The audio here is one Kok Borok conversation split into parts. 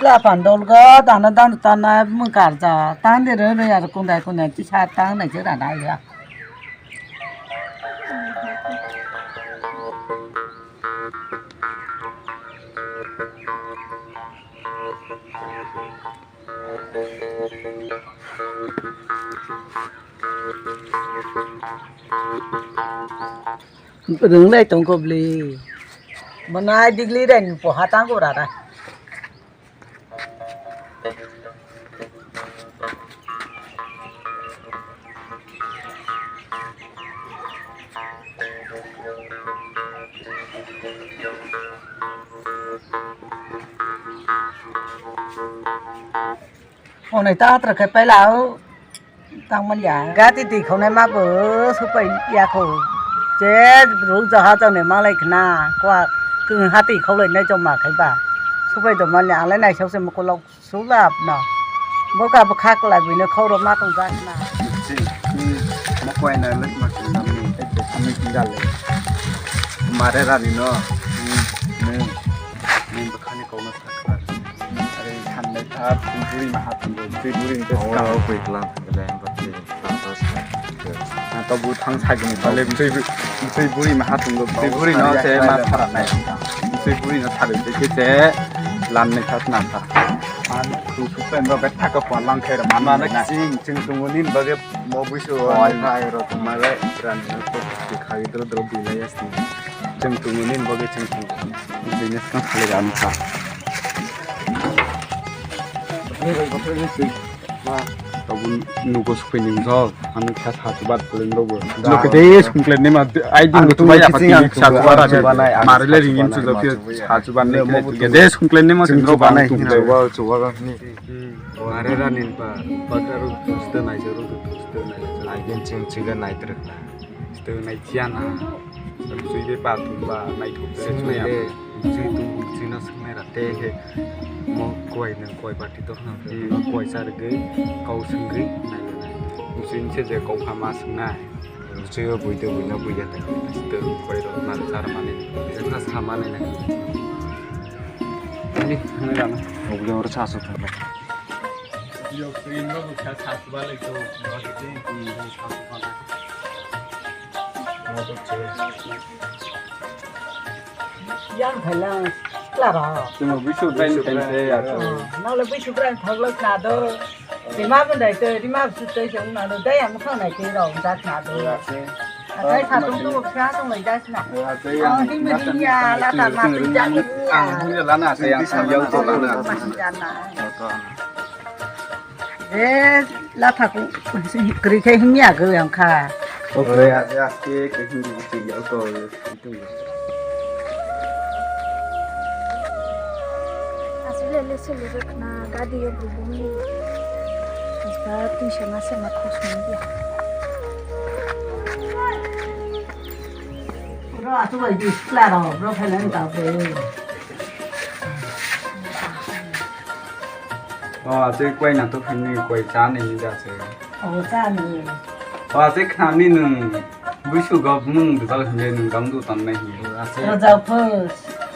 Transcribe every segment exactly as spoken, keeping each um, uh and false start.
Tapan dolgo dana dan tana mung karja. Tan de re re yar kundai kundai ti sa tan nai je rana ya. Rwnglai tongkho bwlwi. Bo nai digli rai ni poha tangkho rara. Hwnwi ta atra khe pailao tangmanya. Gati twi khonai ma bo supai ya kho. Je ruk jaha jani malai khna kwa kung hati kholai nai joma khai ba. Supai do manya alai nai sok se mukulok sulap no. Boka bwkha kwlai bini khoro ma tong jak na. Mo koi na lek ma tong na mi. Kami tinggal le. Mare rani no. Ni, ni bwkhani kok no sakha. Are thanai ta buri ma hatung buri buri. Ora koi klam. Tobu thang sagini bale btwi btwi buri ma hatung go btwi buri no se ma thara nai. Btwi buri no thara de ke se lam ne khat na ta. An tu su pen ro bet thaka pa lang khe ma na na sing sing tungu nin bage mo bui su oi khai ro ma le ran na to khai dro dro bui la yas ni. Jeng tungu nin bage jeng tungu. Business kan khale ran ta. Tabun nugo sukui ning jol, ano kha sa chubat kuling rogo. Nugo de sungklen ne ma, ai din go chubai apa kini sa chubat. Mari le ringin chu jok sa chubat ne mo de sungklen ne ma sing rogo ang tung chuba chuba ni. Mare ra nin pa, pa ka ru sta nai ru sta nai. Ai din ching ching nai trek na. Sto nai chiana. Sui be pa tumba nai thuk se sui le. Sui tu sui no sung nai ra te he. Mo koi nang koi party to na. Mo koi sar ge kau sung ge nai le nai. Sui se je kau pha ma sung nai. Sui o bui de bui no bui ya ta. Sto koi ro na sar ma ne. Sa sa ma ne nai. Ni nai ra na. Obo le or sa su thang. Yo, cream ro kha sa su ba le to. Yang thailang klaro. Chwng bui su brain thai se ya. Nole bui su brain thok lok na do. Rima bun dai te, rima su te se na do. Dai ang khang nai te ro dak na do. Atai sa tung tu kha tung lai das na. Ang hing me hing ya la ta ma tu ja ni ya. Ang hing la na te yang sa yau to la na. Ma hing ja na. Eh, la pha ku kri khe hing ya go yang kha. Oke, aja ke ke hing di ti ya to. Asli le se le khna gadi yo bu bu ni. Asba tu se ma se ma ko sun dia. Bro, atu bai di klaro, bro, phailani ta bro. O, aswk koi na to phangni koi cha ni hinda se. O, cha ni. O, aswk khnani nwng buisu gop nwng bwsal hinle nwng dam du tam nai hinle. Rajau phu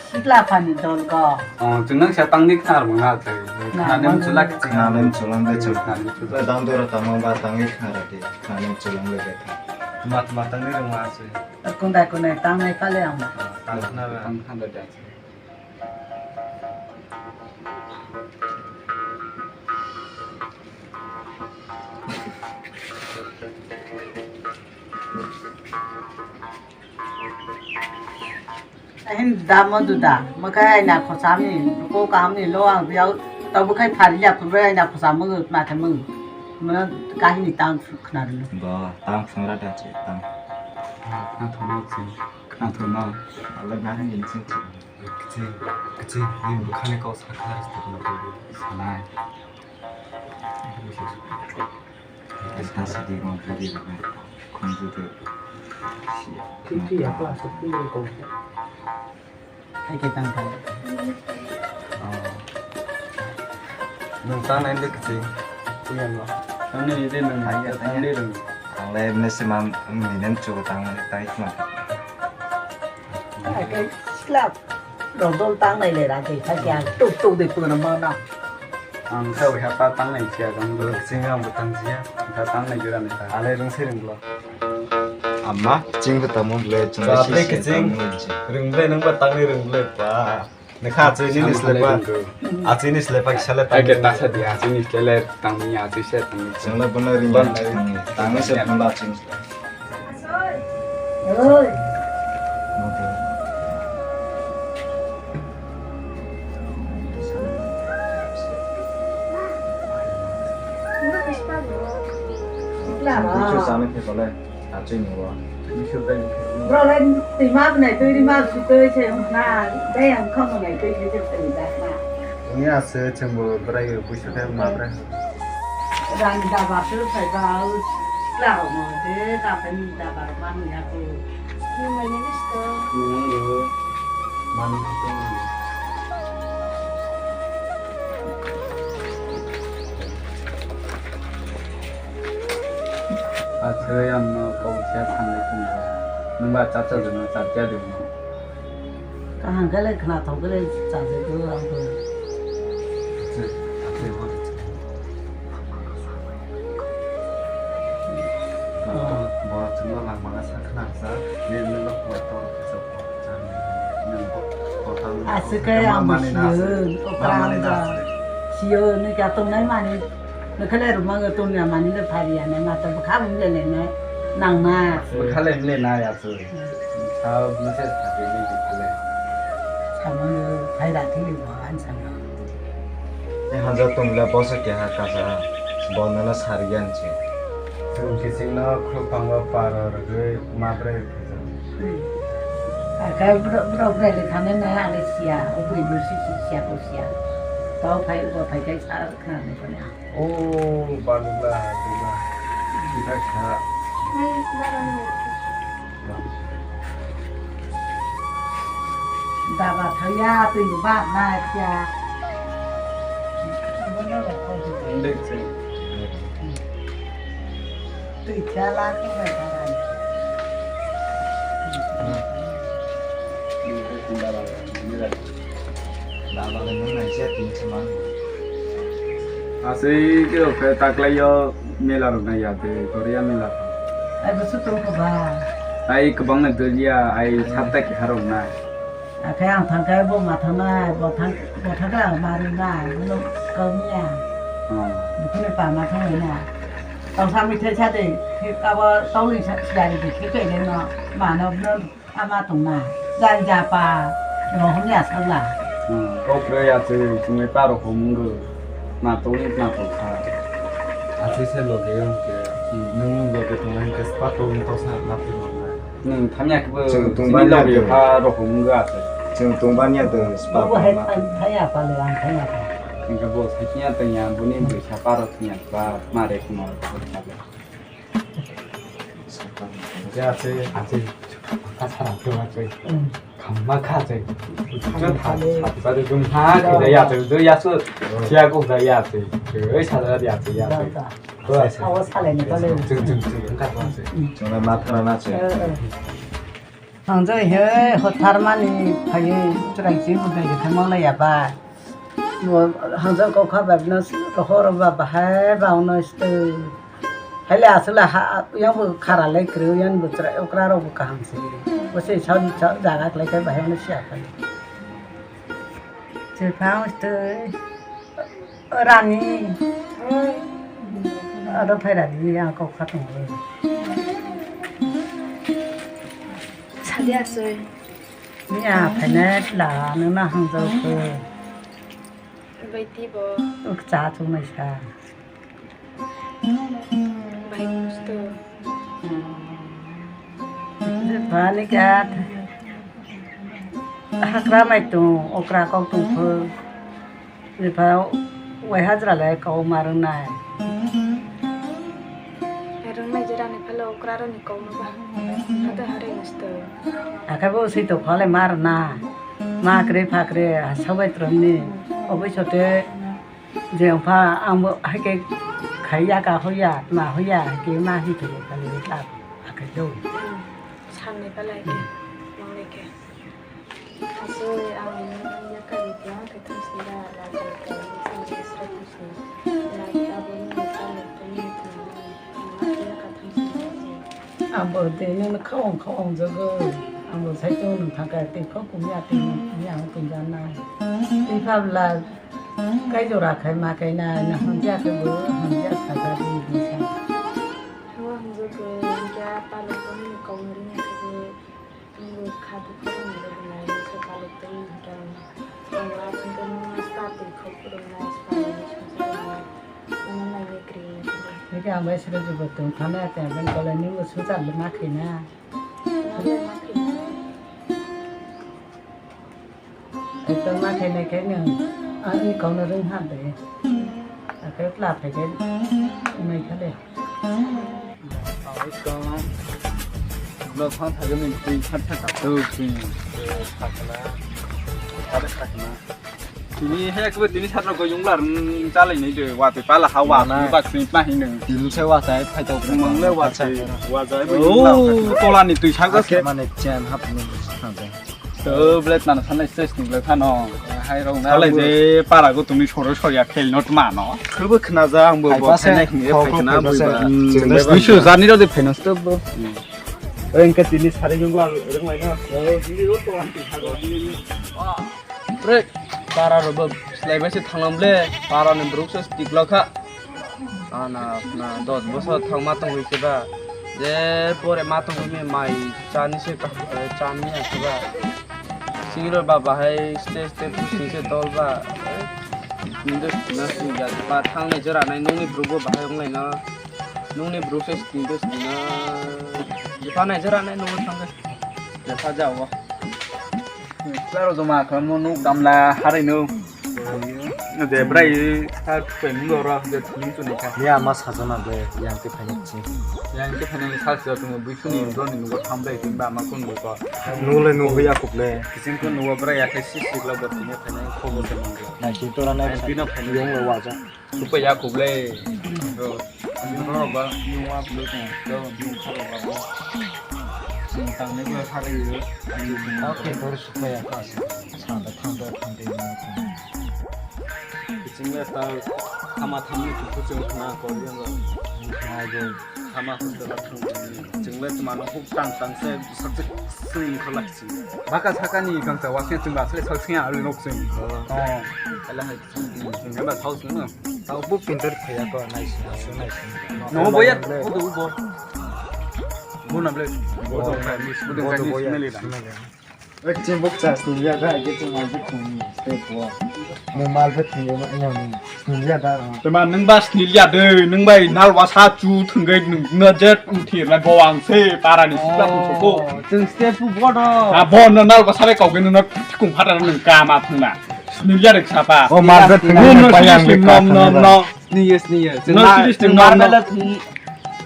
sikla phani dol go. O, chwng nang sa tang ni khnar mung na se. Khnani mung chula kiching. Khnani mung chula de chwng. Khnani mung chula. Dam dora tamo ba tang ni khnar de. Khnani mung chula de. Mat mat tang ni rung ma se. Kundai kundai tang nai pale ang. Tang khna ba. Tang khna de. Ahin da mo du da, mo kai aina khosam ni, ko kaham ni lo ang biao, to bo kai phari ya phur bai aina khosam mo ma khe mo. Mo kahini tang khna ri. Ba, tang sangra da che, tang. Khna thoma che. Khna thoma. Ala na ni che. Kching, kching, ni bwkhani kok sakha, sanai. Sa sidi mo bidi rok, khunju de. Kiki ya pa, sa pun ko. Hai ke tang tang. Oh. Nung tang nai de kching. Kuyan lo. Nang ni de nung. Hai ya, tang de nung. Ang le mne se mam, ni nem chu tang, tang ikma. Slap. Dol dol tang nai le ra de, sa kya tuk tuk de puna ma na. Ang kha wngkha ta tangnai siya jang do. Chwng ang bo tang siya. Ang kha tangnai jora ni ta. Alai rwng se rwng blo. Amma, chwng bo tamo ble, chwng Chwla ble se khe chwng. Tamo ble. Rwng ble nang ba tangnai rwng ble ba. Nokha achai nini slai ba. Achai ni slai ba kisa le tang. Ake ta sa di achai ni slai le tang ni achai se tang ni. Chwng le bono ring Bon. Tang ni se bono achai ni slai. Oi. Bwswk chana khe tole, achai ni o. Bwrok lai twima bwnai twi rima sutwi se wngkha, dai ang kha bwnai twi khe se twi da kha. Wngya se chwngbo bwraiwi buisa khe ma bwrwi. Rang daba se phaiba, sikla rok no se kaphai ni daba rok ma nung ya khe. Nung ya khe. Nung ya khe. Mani khe. Aswk ang no kok se thanglai tongkha. Nwng ba cha cha jano cha cha de no. Kaham khe le khna thok khe le cha se do ang bo. Aswk, aswk bo. Bo chwngno langmano sa khna sa, nini no kuwa to. Aswk khe ang bo siyo, okra ang ja. Siyo, nini khe tongnai mani, nokha le rwmani tongya mani le phariya nai, mata bwkha bumle le nai, nang nai. Bwkha le le nai aswk. Sa message kha le le kha le. Samano phaira thili bo ang sano. Tei hanja tongla bosa keha kasa, bo nono sariyan se. Chwng kichingno khulukpango paro rwgwi ma bwrwi rwkhe chwng. Akai bro, bro, bwrwi rwkhani na ale siya, o bwrwi bwrwi si, si, siya ko siya. Tau phai, bo phai kai sa rwkhani ko na. O, banula, dula. Kita kha. Daba thaya, twi ba na kya. Twi kya la ko ba. Daba le nung nai se tin se man. Aswk khe taklaio mela rok nai ya de, Korea mela. Ai bo su tong ko ba. Ai kwbang nai doliya, ai satta keha rok nai. Akhe ang thang khe bo ma thang nai, bo thang, bo thang khe ang ma ri nai, bo no kau ni ya. Hmm. Bo khuni pa ma thang nai na. Tong sa mi the cha de, ka bo tong li sa, sa ri de, khe khe de no, ma no, no. Ama tongna, jang japa, rohom ya sala. Hmm, kok re ya twi, chwngwi pa rohom wngwi, na tongwi na tongkha. Aswk se loge wngkhe, hmm, nwng loge tongnai hwnkhe spa tongwi toksa na twi rwknai. Nwng thamya khe bo chwng tongba simi loge ya twi. Pha rohom wngwi aswk. Chwng tongba niya twi spa tongma. Bo hai thai, thai apa le, ang thai apa. Hwnkhe bo sai kiya tongya, boni bwsa pa rok kiya ba, ma re kuno. Aswk, aswk. Khamma kha aswk. Khamma kha. Khamma kha. Khamma kha. Khamma kha. Khamma kha. Awa salai ni pale. Chwng, chwng, chwng, wngkha aswk. Chwng ma thara na aswk. Ang jai he hothar mani phai chwrai chi budai khe thangma lai ya ba. Bo hangja kok kha ba bino rohor ba bahai ba ono stw. Haile aswk la ha, yang bo khara lai kwrwi, yang bo chwrai okra rok bo kaham se. Bo se sa, sa jaga khlai khe bahai ono siya kha. Chwphang stw rani. Aro phaira di yang kok kha tongo. Sadi asoi. Miya phainai la nuna hangjago. Bai tibo. Uk cha chungnai sa. Bai kusto. Bani kat. Hakra mai tung, okra kok tung phu. Epha wai hajra le kau ma rwngnai. Rwngnai jera ni phale okra rok ni kau no ba. Hade hare musto. Akhe bo sui to phale ma rwna. Ma kre pha kre sabai trom ni. Oboi sote je pha ang bo hai ke khai ya ka hoya ma hoya ke ma hi ke phale ta akhe do. Sanni phale ke. Nong le ke. Aswk ang ini yakari tiang khe thumsnida lajai khe, thumsnida sra thumsni Bo twi nwng khawng khawng jogo. Ang bo sai chwng nwng thangkha twi khok kumya twi nwng kumya ang twi jana. Twi phabla kai jora khai ma kai na na hamjak bo hamjak saja di di sa. Hawa hamjak ya palo tong ni kong ri ya ke. Nwng kha dukha rwng rwnai, se paluk twi hwnkhe ang, ang last hwnkhe nwng start twi khok rwnai, start rwnai, swngcharnai, nwng nainai kwrwi hwnkhe. Hwnkhe ang bai sero jobo tong thana, tei ang bini kolai nwngbo swngchar ma khaina. Nwng ma khaina. Ekdom ma khainai khe nwng ani kokno rwng ha de. Akhe tla phai khe nai kha de. Lo phang thagwi twi khat thak kap tu twi. Thakla. Thakla. Tini he kebo tini satra ko yung lar chalai nai de wa te pala ha wa. Mana. Ba sni pa hin nang. Tini se wa tai phai to. Mang le wa tai. Wa tai. Oh, tola ni twi sa ga. Ake mane chen hap ni sa de. To, bwle tano sanai stage ni bwle phano. Hai rong na. Salai je para go tumi soro soya khel not mano. Khwbo khna ja ang bo bo phainai hwnwi phaikha na bui ba. Bisu jani rode phaino stop bo. Oi, engka tini sari yung lang rong lai na. Bre, para ro bo slai bai se thanglam ble. Para ni bruk se tik la kha. Ana, na, dos bosor thang ma tongwi se ba. Je pore ma tongwi me mai chani se ka, eh, chani ya se ba. Singiro ba bahai stage te pusi se dol ba. Hindu na sing ya ba thang ni jora nai nungni bruk bo bahai ong lai no. Nungni bruk se sing de sing na. Jipa nai jora nai nung thang de. Jipa ja wo. Klaro joma khlamo nuk gamla harai nuk. De brai ha pen doro de thung chuni kha. Ya ma sajana ble yang te phai nuk chi. Yang te phai nuk sa sa tung bui suni doni nuk tham bai tin ba ma kun nuk ko. Nuk le nuk ya kup le. Kisin kun nuk brai ya ke si si la bot ne phai nuk khobo se mang. Na ki to ra nai. Ai, bino phai nuk. Yong le wa ja. Supa ya kup le. Ro, ro ba yung wa kup le. Ro yung kha ro ba. Tang ne ko hari. Tao ke tor supa ya ka. Sanda thang da thang de. Ching le ta thama thang ni kup ching na ko yang. Ai go. Thama hostel a thang. Ching le tuma no huk tang tang se sak sak sing khala ching. Baka saka ni kang ta wa se ching ba se sak sing a nok sing. Oh. Ala hai. Ching ba thau sing no. Tao bo pinter khaya ko nai sing, asu nai sing. No boya, bodo bo. Bo na ble. Bodo kai, bodo kai ni smelly da. Oi, ching bok chas ni ya ga, ge ching mal bok ni step wa. Mo mal bok ni ma ya ni. Ni ya da. Te ma nung ba sni ya de, nung bai nal wa sa chu thung ge nung na jet um thir la go ang se para ni sila tu so ko. Ching step bo do. A bo no nal wa sa be kau ge nung na kum phata nung ka ma thung na. Sni ya de sa pa. O mal bok ni. Mo no bai ang sni be ka nom nom nom. Sniya, sniya. Chwng no, na, sini chwng sini na no, no. Bela thung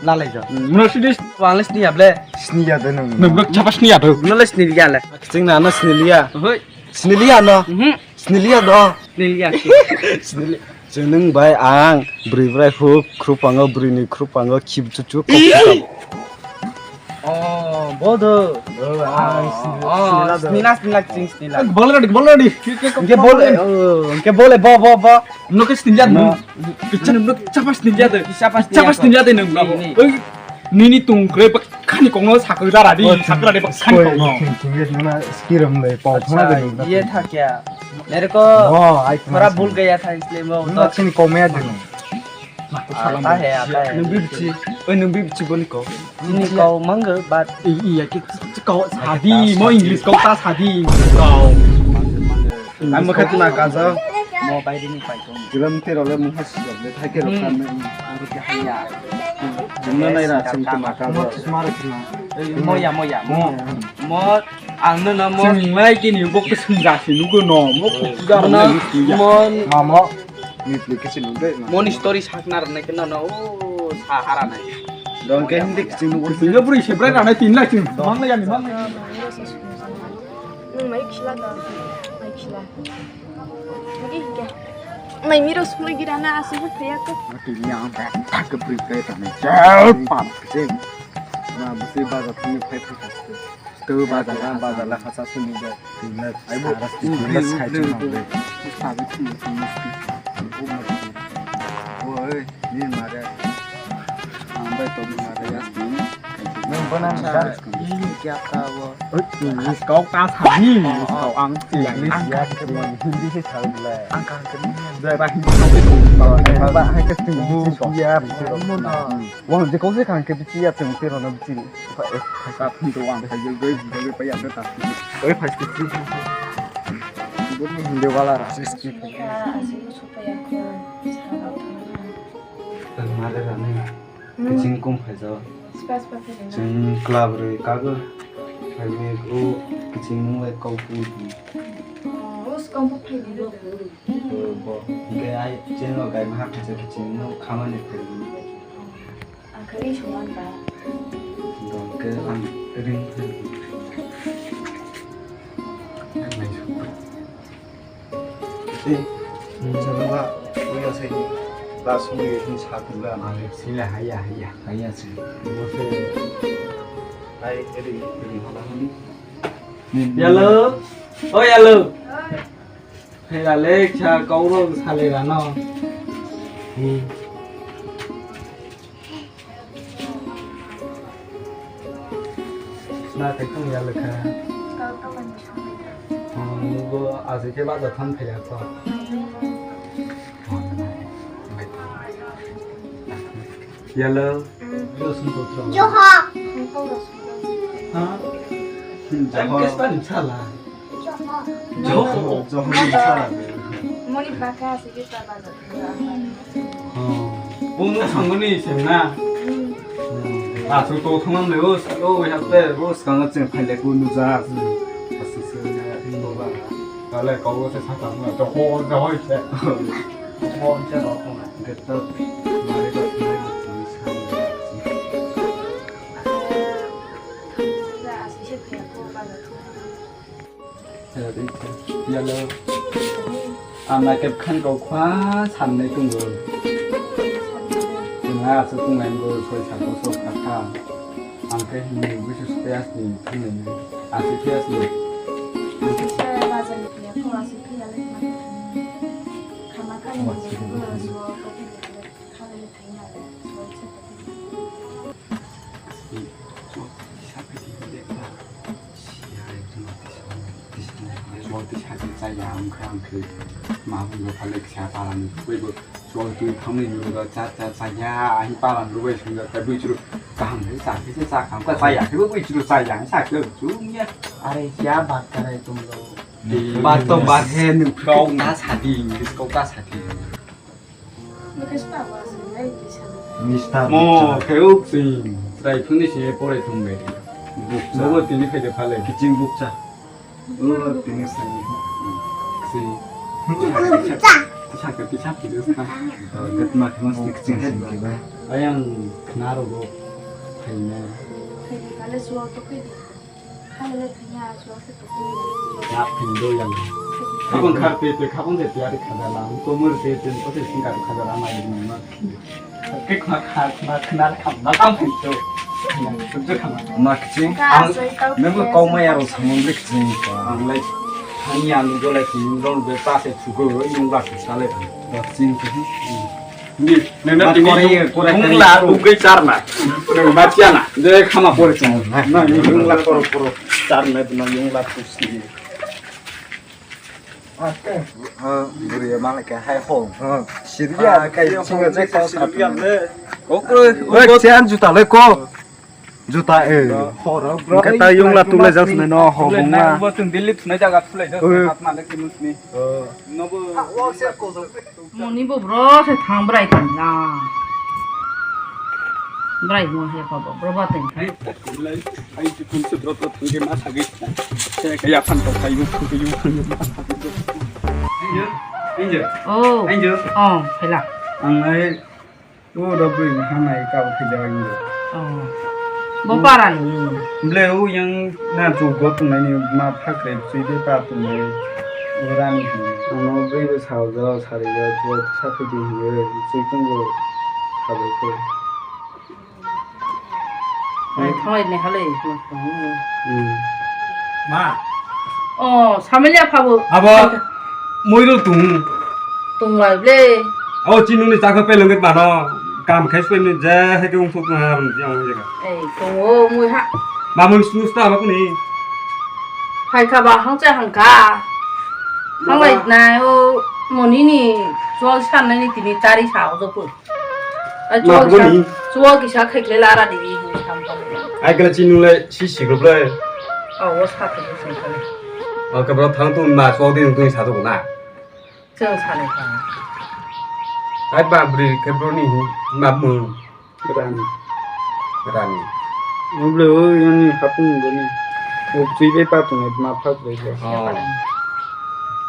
lalai jo. Hmm, no, sini. Wang le sniya ble. Sniya de nung. Nung bek chapa sniya do. No le sniya le. Chwng na no sniya. Hoi. Sniya no. Mhm. Sniya do. Sniya. Sniya. Chwng nung bai ang bri brai huk khrupango bri ni khrupango khib chu chu kok. Oh, bodo. Oh, ah, oh, snila, snila, ching snila. Bol ready, bol ready. Ke, ke, ke, ke bol, oh, ke bol, bo, bo, bo. No ke snila, no. Kichana no chapa snila de. Chapa snila de no. Ni, ni. Oi, nini tung kre bak khani kong no sakra ready, sakra ready bak khani kong no. Thing, thing, yes, mana skiram le, pau thona de no. Ye tha kya? Mere ko thora bhul gaya tha, isliye main. No, chini kome de no. Ata hai, ata hai. Nung bibichi, oi nung bibichi boni kau. Chini kau mangga, but i, iya ki kau sadi, mo English kau ta sadi kau. Ang mokhe tuna kaja. Mo bai dini pai kau. Jiram tero le mungha sijak le thai kero kan. Ang ke haya. Jumna nai ra sing tuna kaja. Mo ya, mo ya, mo. Mo ang no no mo. Sing lai kini bok sing ja si nugo no. Mo kuja no. Mo. Mamo. Ni application nung dai. Moni story sakna rwnai khe no, no, o sa hara nai. Dong ke hindi kiching nung. Sini buri se brai rana tin la ching. Mang la yani, mang la yani. Nung mai khila da, mai khila. Lagi ke. Mai miro sumai gira na asu bu kaya ko. Ati ni ang ba tak ke bri kai ta ni. Jal pam kiching. Na busi ba ga thani phai phai. Tu bazar, bazar la khasa sini ba. Ai bo, sara sini ba sai chung nang de. Sabi sini sini. Oi, ni mare. Ambai to mare ya sini. Nung bono Acha, dance kung. English ya ka wo. Oi, English kau ka sani, English kau ang English ya, Hindi se sao le. Ang kaham khe manya. Dai ba Hindi kau ke kung ba. Ba hai ke tu Hindi se kau. Ya, mo na. Wah, je kau se kaham ke bichi ya tu te ro na bichi. Ba eh, ka pun to wang hai je goi goi pa ya ta. Oi, phai ke. Bono Hindi wala ra. Ka aswk supaya ko. Tang mare ra ne. Kiching kum phaijak. Sipa sipa phai rwna. Chwng club rwi kago. Phaimani o kiching nung lai kok bui di. Oh, o swkang bo phai di. Bo, bo. Hwnkhe ai chwng no gai ma phaijak kiching no khamani phai di. Ang khe ring songma ba. Hwnkhe ang ring phai di. Ang nai songma. Eh, hmm. Jangan lah, kau yang saya ni, tak sungguh ini satu bulan. Sila haya, haya, haya sih. Masa, hai, ini, ini, mana ini? Yalo, oh yalo. Hei, Alex, sa kau lo salai rano. Hmm. Na tei tong ya lekha. Nugo asai khe baja than phaiya kho. Yalo. Joha. Ha? Joha. Joho, joho ni sara. Moni baka asai khe ta baja. Oh. Bung no sangoni sem na. Hmm. Asuk to thangam le o, o we hapte, o skang cheng phai le ku nu ja. Hmm. Asuk se ya, to ba. Kale ko se sa ta na, to ho, to ho se. Ho se ro ko na. Get to. Mare ba, mare ba, sa. Yalo. Ang naikhe bwkhani kok khwa sanwi tongo. Chwngha aswk tongnai bo soi sat bosor kha kha. Ang khe himwi buisu sophiya sini thangnaini. Aswk phiya sini. Khama kani. Are kya baat kar rahe tum log? Baat to baat hai, nwng kok ta sadi, kok ta sadi. Mister Mo Bukcha. Khe uk sing, chwrai phungni sini porai thung bai. Bukcha. Nogo tini phaide phale. Kiching Bukcha. O, tini sani. Si. Bukcha. Tisa ke tisa phide sa. Gatma khmas kiching sini ba. Ayang khna rogo phaina. Phaide phale suwa to phaide. Khabang khar te te khabang je tiyari khajala, komor te te ko se singka khajala ma ni ma. Ke khna kha khna khna kham na kam phin to. Sujjo khama. Ma kiching ang nang ko kau ma yaro samon le kiching ko. Ang lai hani anu go lai kiching dong be ta se thugo yung ba sa le. Ba kiching ko. Ni, nang na tini kore, yung, kore, yung kore, la, kore. Ugay char na. Nang na siya na. De, khama pore chong. Na, yung la, koro, koro. Char na, na, yung la, tu si. Ah, buri ya, mana kaya, hai, ho. Ah, siriya, ah, kai, kaya, singa, ho, je, kau, siriya, sat. Le. Okre, oi, okre. Siyan juta le, ko. Juta, eh. Horo, bro. Kata yung la tulai jak sini no, ho, bung la. Bo tung Delhi thunai jaga thulai jak sini, hat malik timus ni. Oh. No bo. Moni bo bro se thang brai thang na. Brai mo he pa bo bro ba teng. Hai, tulai, hai, tu kun se bro, bro, thang ke ma thagi. Se kaya phan to kai, yu, yu, yu, ma thagi. Angel, Angel. Oh. Angel. Oh, hela. Ang ai O da bui ni hamai kabo khe jaga ni. Oh. Bo para ni. Ble o yang na chu go tunai ni ma phakre chui de pa tunai. O rani hi. Ano bui bo sao jao sari jao chu sa phi di hi. Chui kung go sa de ko. Ai thoi ne hale. Hmm. Ma. Oh, samilya phabo. Abo. Moiro tung. Tung lai ble. Abo chinung ni chakha peleng mano. Kam khai sui ni je hai ke ung suk na ram je ung je ka. Ei, tongo mui ha. Ma mui snu sta ma kuni. Hai ka ba hang cha hang ka. Hang lai na o moni ni chol san na ni tini tari sa o joku. Ai Ma chol sa. Kuni. Chol ki sa khai kle la ra di ni hang sam ka. Ai kala chinu le si si group le. O o sa khai kle. O ka bro thang tu ma so din tu sa tu na. Chwng salai kha. Ai ba bwrwi khe bro ni ma mung. Rani. Rani. Oble o yani hapung bani. O twi be pa tong ma pha bai le. Oh.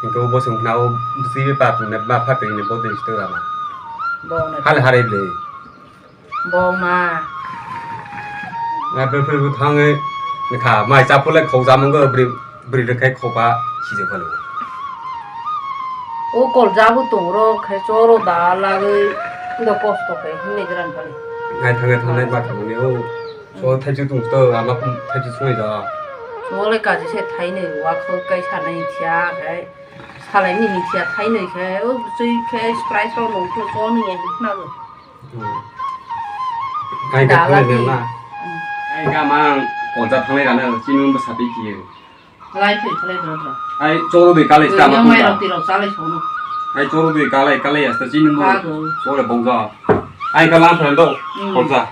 Hingke o bo song na o twi be pa tong ma pha bai ne bo de sto rama. Bo na. Hal hare ble. Bo ma. Na pe pe bu thang e. Ni kha mai cha phule khou ja mung go bri bri de khai khou ba si je phale. O kol ja bu tong ro khai cho ro da la ge. Do kosto khai hin le gran phale. Nai thang e thang nai ba thang ni o. So thai chu tung to ama thai chu sui da. Mo le ka je se thai ne wa kho kai sa nai thia khai. Salai ni ni thia thai ne khai. O chui khai spray so no kho so ni e na go. Kain ka thanglai mem na. Kain ka mang kolja thanglai rana chini bo sapi kiye. Lai phai khalai dra dra. Ai choro de kalai sta ma. Yang mai rok tirok chalai sono. Ai choro de kalai kalai asta chini bo. Choro bongja. Ai ka lam phai do. Kolja.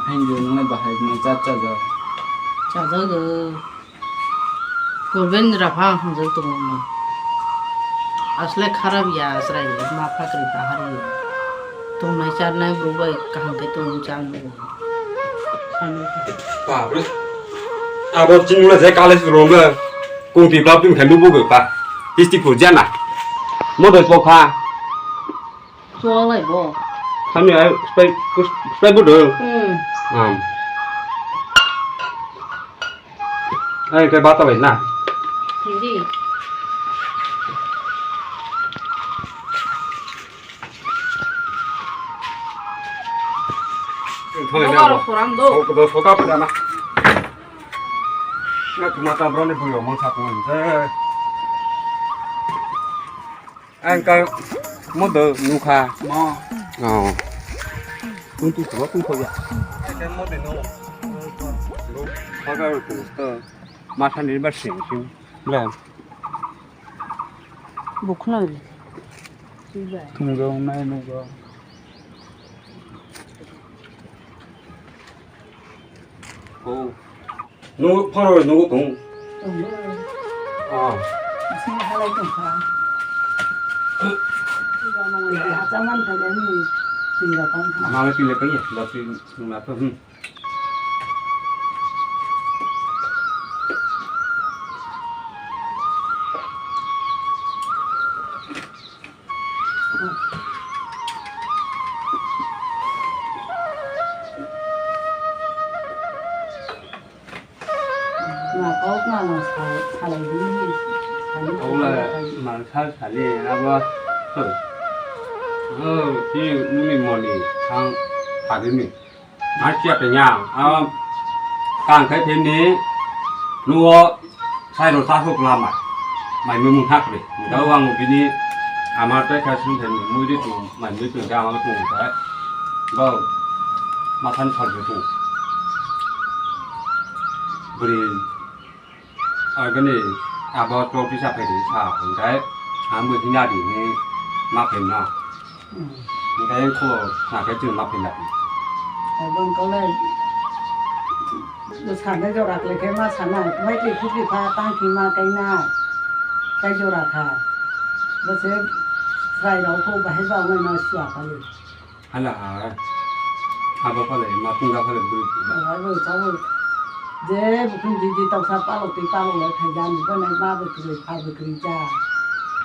Ai jo nang bahai ni cha cha ja. Cha ja ga. Korben raphang hangjak tongo ma. Asle kharap ya chwrai ma phakri bahari. Tongnai charnai borok bai kaham khe tongwi cha nugo. Babre. Abo chini le je college room le. Kung ti blap tin khandu bo pa. Histi ko jana. Mo doi pokha. Chuwak lai bo. Thani ai spray spray bo do. Hmm. Am. Ai ke bata bai na. Hindi. Thoi na. Soka pada na. Na tumata broni buyo mo sa ko. Ang ka mo do nukha. Mo. Oh. Kuntu ko kuntu ya. Mo de no. Pagar ko to. Masa ni ba sing sing. Le. Bukhna. Tunggo nai nugo. Oh. Nugo phano nugo tong. Tong. Ah. Sini halai tong kha. Tiga nong lagi hacaman tadi ni tinggal kan. Mama sini lagi ya, lagi nunggu apa? Hmm. Ola mangsa sali abo. Oh, ti nini moni sang hadini. Asia tenya, ah, kang kai theni, nuo, sai ro sa sok lama, mai mung hak re, dau ang bini, ama tai ka sung theni, mui ri tu, mai mui tu, ga ma tu, ta, ba, ma san sa tu. Bri, Agani abo chowkisa phaidi sa, hwnkhe ang bo hwnna di hwnwi ma phaimano. Hmm. Hwnkhe ang kho nakhe chwng ma phaimadi. Abo wngkha le bwskanai jora khlaikhe ma sana, mai twi khukri pha tang khi ma kaina, tai jora kha. Bwswk chwrai rok kho bahai ba wngmano siya kali. Hala ha. Abo phalai, ma tungga phalai bwrwi tungga. Abo chabo. Je bukhung di di toksa palok twi palok lai khai jani, bwkha nai ma bwkha bwkha ja.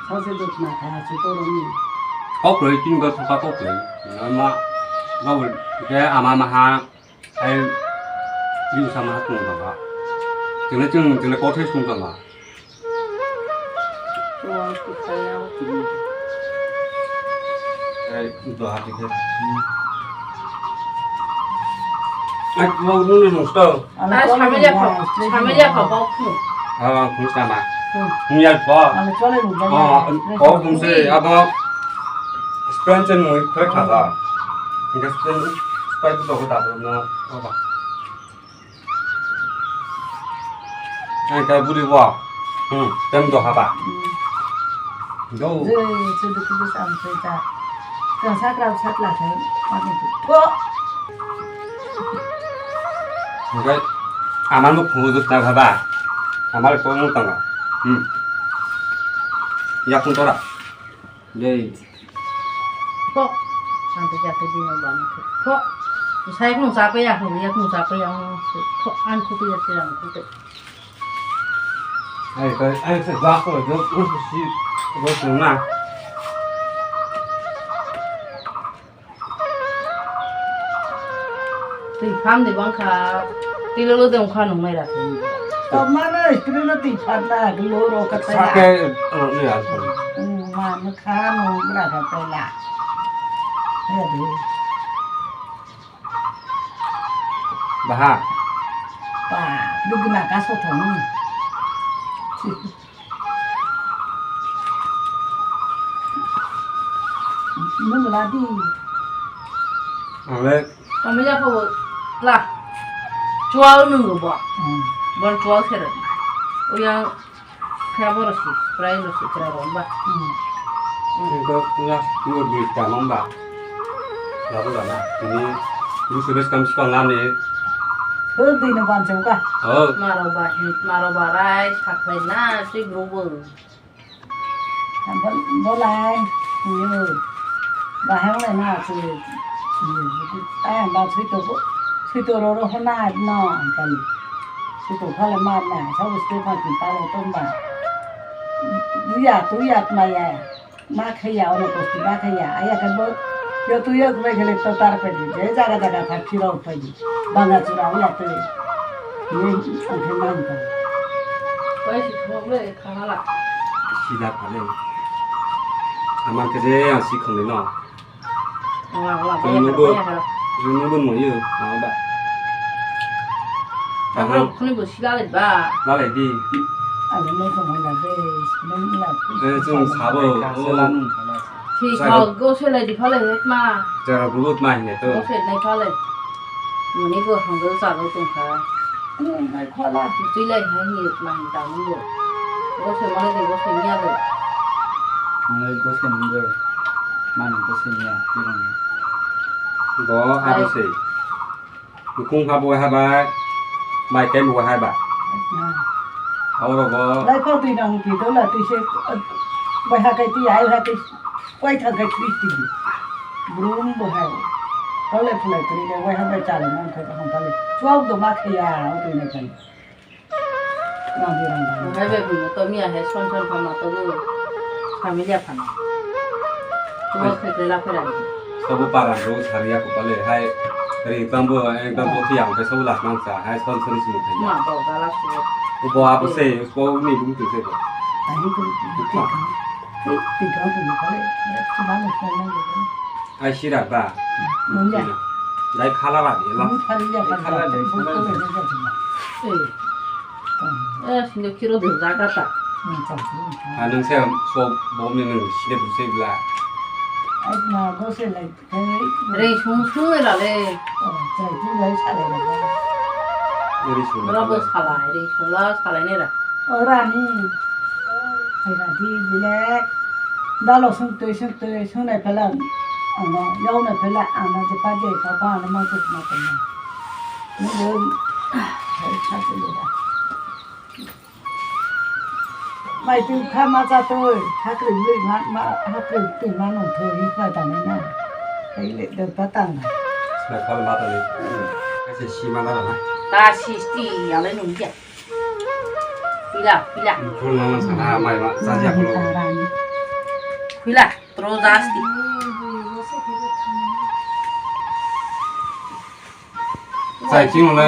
Sose dukna kha, su toroni. Kok kwrwi, tin ga thoka kok kwrwi. Ma, ma, je ama maha, ai, yu sama tung ba. Tene chung, tene kok thai sung ba. Ai, udah hati ke. Ai, mau dulu nung stop. Ah, sambil ya, Pak. Sambil ya, Pak, Pak. Ah, aku sama. Hmm. Ini ya, Pak. Ah, kau fungsi apa? Spend sen mau klik kata. Hingke spai dogo da bwrwkno oba. Ang khe buri bo. Hmm, tem do haba. Do. Je, je, je, je, sam se ta. Kang sakra sakla khe, mani ko. Hingke amar no phungu jut ta haba. Amar ko mung tanga. Hmm. Yakung tora. Dei. Pok. Sampai jatuh di mau bantu. Pok. Saya pun capek ya, ya pun capek ya. Pok, an kutu ya, sih, an kutu. Ai, kai, ai, saya jago, dia pun si, bos nuna. Twi phan di bangkha, twi lolo de wngkha nung nai ra khe. Tongmano istri no twi phan na, lo ro ka tela. Sake, eh, ni asal. Hmm, ma no kha no bra ka tela. He di. Baha. Ba, dugna ka so thong. Nung la di. Ale. Kami ya ko la. Chual nung bo. Hmm. Bon chual sere. Uya kya bo rosi, prai rosi, prai rom ba. Hmm. Ko last dua duit tamam ba. Labu lana. Ini dua sudah sekam sekam lani. Hur dino ban chauka. Oh. Maro ba hit, maro ba rai, saklai na, si grubul. Bolai, iyo, bahai wnglaima se, iyo, ayang ba sui tongo, sui toro ro hwnna no, ang kali. Sui tong phale ma na, sa bwsai pha tin palo tong ba. Buya, tuya, maya, ma khaya, ono kosti ma khaya, aya khe bo, yo tuyo, bai khele to tar pe di, je jaga jaga pha khiro pe di. Banga chura ya te. Ye ang khe man ta. Pai si thok le khala. Sida phale. Amang khe je ang si khongnai no. Wala wala. Kunu bo, kunu bo mo yo, ma ba. Ang kunu bo sila le ba. Ba le di. Ang no ko mo ya de, no la. Eh, chung sabo. Thwi thok go se lai di phale het ma. Jara bulut ma hine to. Go se nai phale. Muni go hanggo sa go tong kha. Nai phala. Twi lai hai ni ma hin ta mun go. Go se mane de go se nya de. Mane go se mun go. Mane go se nya. Go abo se. Nukung ha bo hai bai, mai kai bo hai ba. Oro bo. Lai kau twi nang twi to la twi se, bai ha kai twi ai ha kai, wai thang kai twi twi. Brum bo hai. Kau le phulai twi le wai ha bai cha le nang kai hang ta le. Chuak do ma khaya, o twi nang kai. Rang di rang rang. Hai bai bui to miya hai son son pha ma to go. Familia phano. Chuak khai khai la phai rang. Sabo para ro sariya ko pale hai. Ri tambo ekdam bo thiyang ke sabo lak nang sa hai son son sini khai. Ma ba ga la su. Bo abo se, bo ni bung tu se bo. Ani tu tu tu tu tu tu tu tu tu. Ai sira ba. Nungya. Dai khala ba ni la. Nung khala ya khala. Khala dai khala. Eh. Eh, sini kiro de jaga ta. Anung se so bom ni nung sini bu se bla. Ai ma go se lai. Rei sung sung la le. Oh, chai tu lai sa le ba. Rei sung. Rabo salai, rei sung la salai ne ra. O rani, hai rani, bilek. Dalo sung tui, sung tui, sung nai pela. Ano, yau nai pela, ano, je pa je, pa pa, ano, ma tu, ma tu, ma. Ni bo, hai, sa tu le ra. Mai tu kha ma cha tui, hakri bui ma, ma, hakri tui ma nung tui, ni pa ta nai na. Hai le, de pa ta na. Nai pela ma ta le. Kasi si ma la na. Ta si sti, ya le nung ya. Pila, pila. Phul mama sana mai ma saja phul. Pila, terus asti. Sai ching le.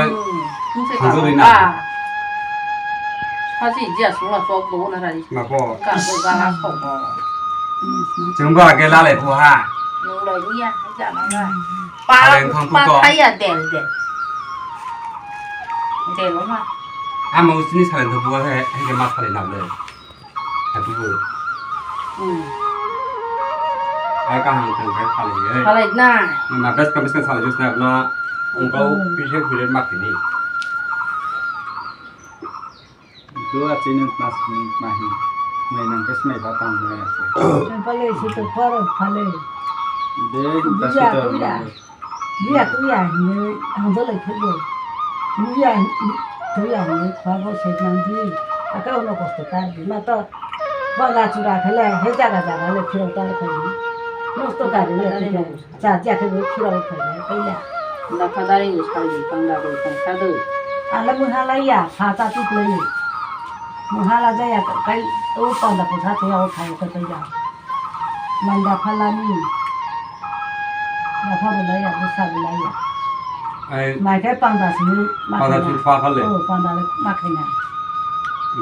Hanjori na. Haji jia sungla sok do na rai. Ma ko. Ka ko gala sok ko. Chungba ke la le phu ha. Nung lo ni ya, ja na na. Pa, pa thai ya del del. Del ma. Ama usini salen to buwa he, he ma salen na le. Aku bu. Hmm. Ai kaham tong khe phalai, eh. Phalai na. Na bes ka bes ka salai jus na na. Engkau Hmm. pise phulet mak ni. Dua chini mas ni mahi. Mai nang kes mai ba tang mai ase. Phalai si to pharo phalai. De Buya, bas to buya. Biya tuya hinwi ang jolai phaibo. Buya tuya hinwi khwabo soi nang di. Aka ono kosto kar di. Ma to bala chura khala he jaga jaga le phirok tar khai. Nosto kar le phirok. Cha cha khe phirok khai le. Kaiya. Dakha dari ni sai di pang da do pang sa do. Ala muhala ya sa ta tu kle. Muhala jaya kai o pang da ko sa te o khai ko ya. Manda phalani. Mapha belai ya, bwsa belai ya. Ai, mai khe panda sini ma panda khaina. Sini pha phale? Oh, panda le ma khaina.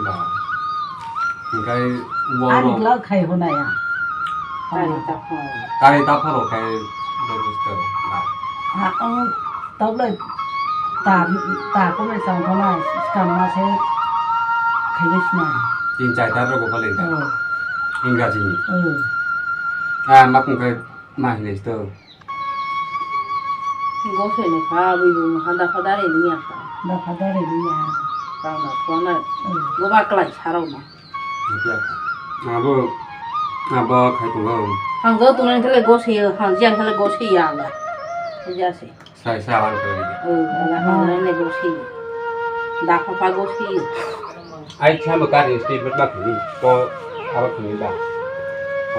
Ba. Engkai ani walo. Glak khai hona ya. Kari ta phoro. Kari ta phoro khai bebusta. Ba. Ha, ang Tablet ta, ta kome chang thana skang ma se khaina sina. Tin char ta rogo phaleng ta. Oh. Ingraji ni. Oh. Ah, mak kai ma hinai to. Gosoi ni kha bui bu handa kha dari ni ya kha. Da kha dari ni ya. Kang da kha na. Oh. Go ba klai sarau na. Abo, abo khai tongo. Hang go tongo khala gosoi, hang jang khala gosoi ya la. Jase. Sai sa awan kala ya. Oh, ala hang ne go si. Da ko pa go si. Ai chama kari stay bet bak ni. To awa kuni ba.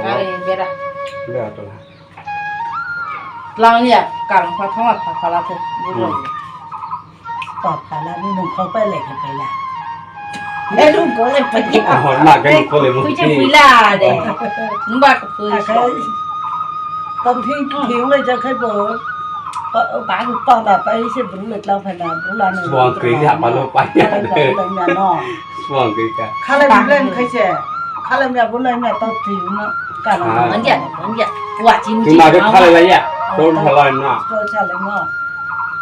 Kari bera. Bera to la. Lang ya, kang pa thong pa kala te. Hmm. Pa kala ni nung khau pai le ke pai la. Nai nung ko le pai ya. Oh, na ga ni ko le mo. Kui che kui la de. Nung ba ko kui. Tong thing thing le ja khai bo. Ba ba pang da pai se bru le tlang phai na bru la ne. Suang kri ya pa lo pai ya. Suang kri ka. Khala mi le khai se. Khala mi abu le mi to thing no. Ka no. Anja anja. Wa chim. Tu ma de khala la ya. To khala na. To khala no.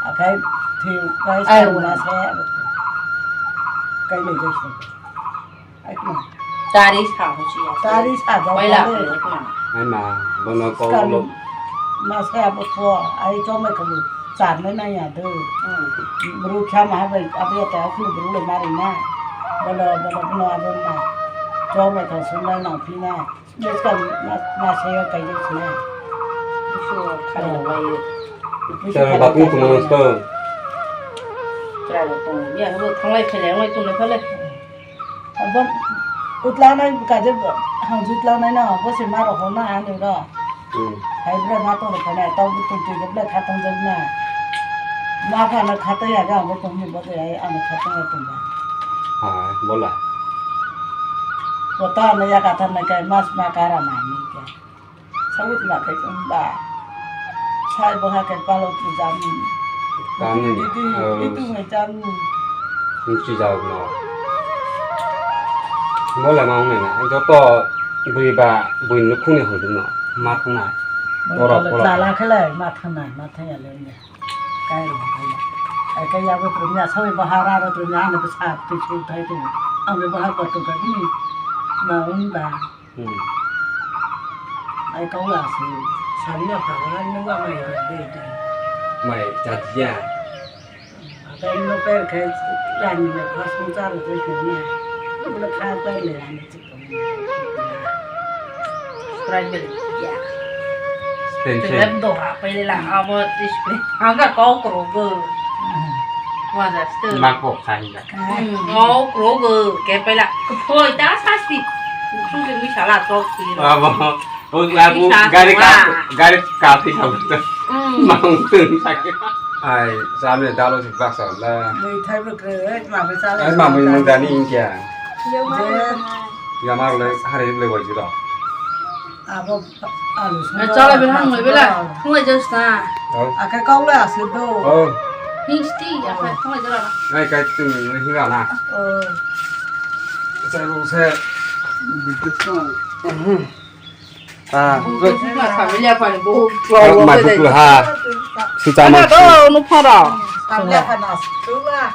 Akai thing kai sa ma se. Kai le je. Tari sa ho si ya. Tari sa do. Paila ko ma. Ai ma, bono ko lo. Ma se abo ko, ai to me ko char ne na ya do. Hmm. Bru kha ma ha bai, abo ya ta ko bru le mari na. Bono, bono, bono abo ma. To me ko sun na na pi na. Bes ka ma, ma se yo kai je na. Busu kha lo bai. Char ba ko mo to. Char ko. Ya ho thanglai phele, ngai tu na phele. Abo utlanai kaje hangju utlanai na abo se ma rok na ani ro. Hmm. Hai bra ma tong rok na tong tu tu je bla khatang je na. Ma pha na khatang ya ga abo tong ni bo de ai ano khatang ya tong ba. Ha, bola. Kota na ya kata na kai mas ma kara na ni ke. Sawit ma khe wng ba. Sai bo ha khe palo tu jani. Jani. Itu, oh, itu ngai jani. Nung si jao no. Mo le ma ngai na. Joto bui ba, bui nukhung ni hoi no. Ma thang nai. Mo poro, poro. Lala khe le ma thang nai, ma thang ya le ngai. Kai ro, kai ya. Ai kai ya bo tu nya sawit bo ha ra ro tu nya ne bo sa tu su thai tu. Ang bo ha ko tu ka ni. Ma wng ba. Hmm. Ai kau la si, sari ya pha, nung ba mai de de. Mai jat ya. Akai no per khai rani na khas mo char de de na. Mo kha pai le rani chik ko. Try bel ya. Stay safe. Lem do ha pai le la amo spray. Anga kau kro go. Wa da stu. Ma ko khai da. Hmm, ngau kro go ke pela. Phoi ta sasti. Su se mi sala tok si. Abo. O la bu gari ka, gari ka ti sa. Hmm. Mang tu sa ke. Ai, sa me dalo si baksa la. Mui thai bo kre, ma be sa. Ai, ma mui mung dani inkia. Ya ma le hari le wajiro. Abo alu song. Eh, chala bela hang bela. Hang le just na. Oh. Akai kau le asu do. Oh. Hinsti akai hang le jala. Ai kai tu ni hira na. Oh. Sai lo se. Ah. Familia pani bo. Ma bukul ha. Suta ma. Ana do no phara. Familia pani asu la.